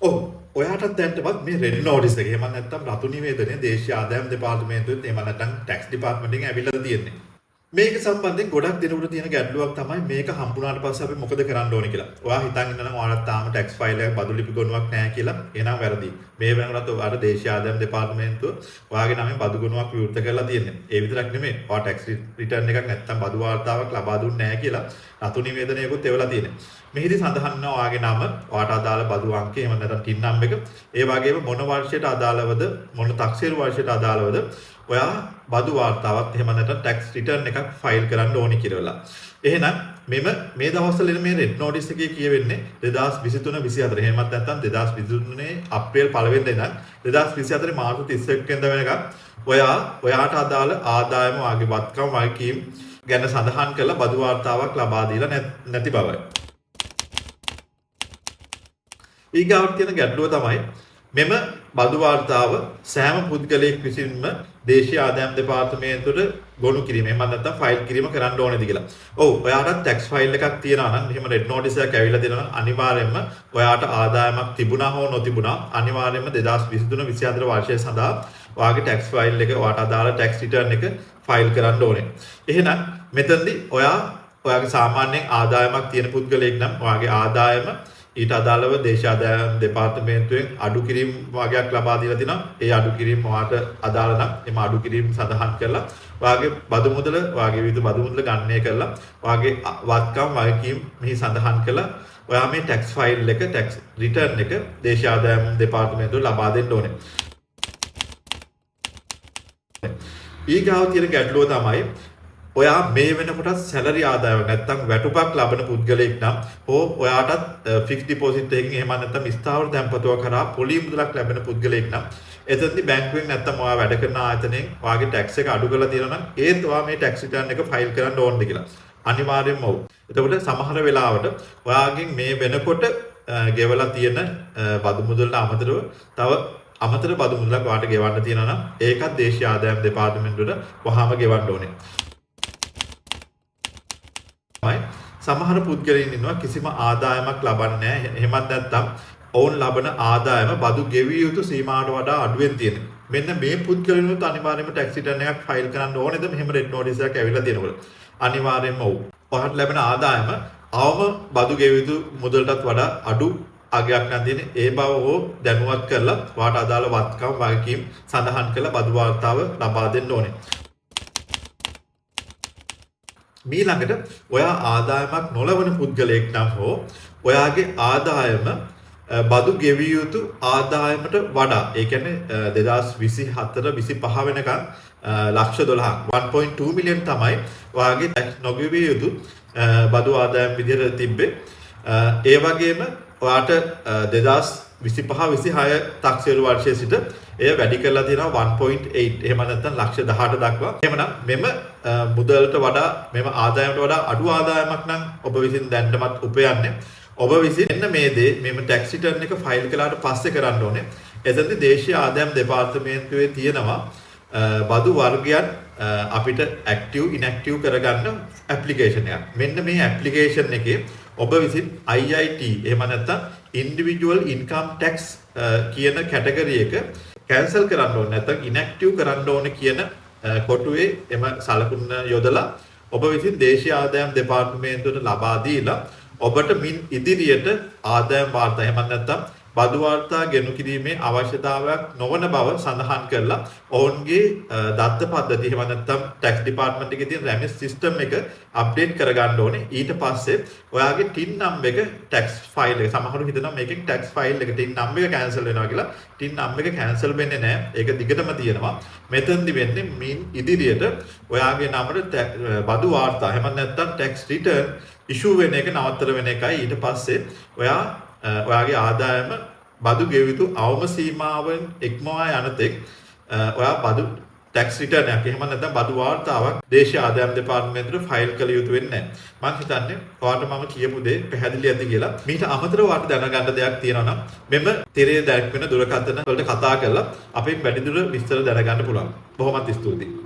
ඔව්, ඔයාටත් දැනටමත් මේ රෙඩ් නෝටිස් එක, එහෙම නැත්නම් රතු නිවේදනය දේශීය ආදායම් දෙපාර්තමේන්තුවෙන්, එහෙම නැත්නම් ටැක්ස් ඩිපාර්ට්මන්ට් එකෙන් ඇවිල්ලා තියෙන්නේ. මේක සම්බන්ධයෙන් ගොඩක් දෙනෙකුට තියෙන ගැටලුවක් තමයි මේක හම්බුනාට පස්සේ අපි මොකද කරන්න ඕනේ කියලා. ඔයා හිතන් ඉන්නවා නම් ඔයාලට තාම ටැක්ස් ෆයිල් එකක්, බදු ලිපි ගොනුවක් නැහැ කියලා. එහෙනම් වැරදි. මේ වෙනකොටත් ඔයාට දේශීය ආදායම් දෙපාර්තමේන්තුව ඔයාගේ නමින් බදු ගොනුවක් විවෘත කරලා තියෙන්නේ. ඒ විතරක් නෙමෙයි, ඔයා ටැක්ස් රිටර්න් එකක් නැත්නම් බදු වාර්තාවක් ලබා දුන්නේ නැහැ කියලා රතු නිවේදනයකුත් එවලා තියෙන්නේ. මෙහිදී සඳහන් වෙනවා ඔයාගේ නම, ඔයාට අදාළ බදු අංකය, එහෙම නැත්නම් ටින් නම්බර් එක, ඒ වගේම මොන වර්ෂයට අදාළවද, මොන තක්සේරු වර්ෂයට අදාළවද ඔයා බදු වාර්තාවත් එහෙම නැත්නම් ටැක්ස් රිටර්න් එකක් ෆයිල් කරන්න ඕනි කියලා. එහෙනම් මේ දවස්වල එන මේ රෙඩ් නෝටිස් එකේ කියවෙන්නේ 2023 24, එහෙමත් නැත්නම් 2023 අප්‍රේල් 1 වෙනිදා ඉඳන් 2024 මාර්තු 31 වෙනිදා වෙනකම් ඔයා ඔයාට අදාළ ආදායම, ඔයාගේ වත්කම්, වගකීම් ගැන සඳහන් කරලා බදු වාර්තාවක් ලබා දීලා නැති බවයි. ඊගාවට තියෙන ගැටලුව තමයි මෙම බදු වාර්තාව සෑම පුද්ගලයෙක් විසින්ම දේශීය ආදායම් දෙපාර්තමේන්තුවට ගොනු කිරීම, එහෙම නැත්නම් ෆයිල් කිරීම කරන්න ඕනේද කියලා. ඔව්, ඔයාටත් ටැක්ස් ෆයිල් එකක් තියෙනවා නම්, එහෙම රෙඩ් නෝටිස් එකක් ඇවිල්ලා තියෙනවා නම්, අනිවාර්යයෙන්ම ඔයාට ආදායමක් තිබුණා හෝ නොතිබුණා අනිවාර්යයෙන්ම 2023 24 වර්ෂය සඳහා ඔයාගේ ටැක්ස් ෆයිල් එක, ඔයාට අදාළ ටැක්ස් රිටර්න් එක ෆයිල් කරන්න ඕනේ. එහෙනම් මෙතනදී ඔයා ඔයාගේ සාමාන්‍යයෙන් ආදායමක් තියෙන පුද්ගලයෙක් නම් ඔයාගේ ආදායම ඊට අදාළව දේශීය ආදායම් දෙපාර්තමේන්තුවෙන් අඩු කිරීම වගයක් ලබා දීලා තිනවා. ඒ අඩු කිරීම ඔයාට අදාළ නම් එම අඩු කිරීම සඳහන් කරලා ඔයාගේ බදු මුදල, ඔයාගේ විවිධ බදු මුදල ගණනය කරලා ඔයාගේ වත්කම්, වගකීම් මෙහි සඳහන් කරලා ඔයා මේ ටැක්ස් ෆයිල් එක, ටැක්ස් රිටර්න් එක දේශීය ආදායම් දෙපාර්තමේන්තුවට ලබා දෙන්න ඕනේ. ඊගාව තියෙන ගැටලුව තමයි ඔයා මේ වෙනකොටත් සැලරි ආදායමක් නැත්නම් වැටුපක් ලබන පුද්ගලයෙක් නම් හෝ ඔයාටත් ෆික්ස් ඩිපොසිට් එකකින්, එහෙම නැත්නම් ස්ථාවර තැන්පතුවක් කරා පොලි මුදලක් ලැබෙන පුද්ගලයෙක් නම්, එතනදී බැංකුවෙන් නැත්නම් ඔයා වැඩ කරන ආයතනයෙන් ඔයාගේ ටැක්ස් එක අඩු කරලා තියෙනවා නම් ඒත් ඔයා මේ ටැක්ස් රිටර්න් එක ෆයිල් කරන්න ඕනද කියලා. අනිවාර්යයෙන්ම ඔව්. එතකොට සමහර වෙලාවට ඔයාගෙන් මේ වෙනකොට ගෙවලා තියෙන බදු මුදලට අමතරව තව අමතර බදු මුදලක් ඔයාට ගෙවන්න තියෙනවා නම් ඒකත් දේශීය ආදායම් දෙපාර්තමේන්තුවට වහාම ගෙවන්න ඕනේ. සමහර පුද්ගලයන් ඉන්නවා කිසිම ආදායමක් ලබන්නේ නැහැ. එහෙමත් නැත්නම් ඔවුන් ලබන ආදායම බදු ගෙවිය යුතු සීමාවට වඩා අඩුවෙන් තියෙන. මෙන්න මේ පුද්ගලයනුත් අනිවාර්යයෙන්ම ටැක්ස් රිටර්න් එකක් ෆයිල් කරන්න ඕනේද මෙහෙම රෙඩ් නෝටිස් එකක් ඇවිල්ලා තියෙනකොට? අනිවාර්යයෙන්ම ඔව්. ඔයාට ලැබෙන ආදායම අවම බදු ගෙවිය යුතු මුදලටත් වඩා අඩු අගයක් නම් තියෙන්නේ, ඒ බව හෝ දැනුවත් කරලා ඔයාට අදාළ වත්කම්, වගකීම් සඳහන් කරලා බදු වාර්තාව ලබා දෙන්න ඕනේ. මීළඟට ඔයා ආදායමක් නොලබන පුද්ගලයෙක් නම් හෝ ඔයාගේ ආදායම බදු ගෙවිය යුතු ආදායමට වඩා, ඒ කියන්නේ 2024 25 වෙනකන් ලක්ෂ 12ක්, 1.2 මිලියන් තමයි ඔයාගේ ටැක්ස් නොගෙවිය යුතු බදු ආදායම විදිහට තිබ්බේ. ඒ වගේම ඔයාට 2025 26 තක්සේරු වර්ෂයේ සිට එය වැඩි කරලා තියෙනවා 1.8, එහෙම නැත්නම් ලක්ෂ 18 දක්වා. එහෙමනම් මෙම මුදලට වඩා, මෙම ආදායමට වඩා අඩු ආදායමක් නම් ඔබ විසින් දැනටමත් උපයන්නේ, ඔබ විසින් එන්න මේ දේ මෙම ටැක්ස් රිටර්න් එක ෆයිල් කළාට පස්සේ කරන්න ඕනේ. එතනදී දේශීය ආදායම් දෙපාර්තමේන්තුවේ තියෙනවා බදු වර්ගයන් අපිට ඇක්ටිව් ඉන්ඇක්ටිව් කරගන්න ඇප්ලිකේෂන් එකක්. මෙන්න මේ ඇප්ලිකේෂන් එකේ ඔබ විසින් IIT, එහෙම නැත්නම් ඉන්ඩිවිජුවල් ඉන්කම් ටැක්ස් කියන කැටගරි එක කැන්සල් කරන්න ඕනේ නැත්නම් ඉන්ඇක්ටිව් කරන්න ඕනේ කියන කොටුවේ එම සලකුණ යොදලා ඔබ විසින් දේශීය ආදායම් දෙපාර්තමේන්තුවට ලබා දීලා ඔබට මින් ඉදිරියට ආදායම් වාර්තා, එහෙම නැත්නම් බදු වාර්තා ගෙනු කිරීමේ අවශ්‍යතාවයක් නොවන බව සඳහන් කරලා ඔවුන්ගේ දත්ත පද්ධතිය, එහෙම නැත්නම් ටැක්ස් ඩිපාර්ට්මන්ට් එකේ තියෙන රැමිස් සිස්ටම් එක අප්ඩේට් කරගන්න ඕනේ. ඊට පස්සේ ඔයාගේ ටින් නම්බර් එක ටැක්ස් ෆයිල් එක, සමහරව හිතනවා මේකෙන් ටැක්ස් ෆයිල් එක ටින් නම්බර් එක කැන්සල් වෙනවා කියලා. ටින් නම්බර් එක කැන්සල් වෙන්නේ නැහැ. ඒක දිගටම තියෙනවා. මෙතනදි වෙන්නේ මින් ඉදිරියට ඔයාගේ නමට බදු වාර්තා, එහෙම නැත්නම් ටැක්ස් රිටර්න් ඉෂූ වෙන එක නවත්තර වෙන එකයි. ඊට පස්සේ ඔයා ඔයාගේ ආදායම බදු ගෙවිය යුතු අවම සීමාවෙන් ඉක්මවා යන තෙක් ඔයා බදු ටැක්ස් රිටර්න් එකක්, එහෙම නැත්නම් බදු වාර්තාවක් දේශීය ආදායම් දෙපාර්තමේන්තුවට ෆයිල් කළ යුතු වෙන්නේ නැහැ. මං හිතන්නේ ඔයාට මම කියපු දේ පැහැදිලි ඇති කියලා. මීට අමතරව ඔයාට දැනගන්න දෙයක් තියෙනවා නම් මෙම තිරයේ දැක්වෙන දුරකථන වලට කතා කරලා අපෙන් වැඩිදුර විස්තර දැනගන්න පුළුවන්. බොහොමත් ස්තුතියි.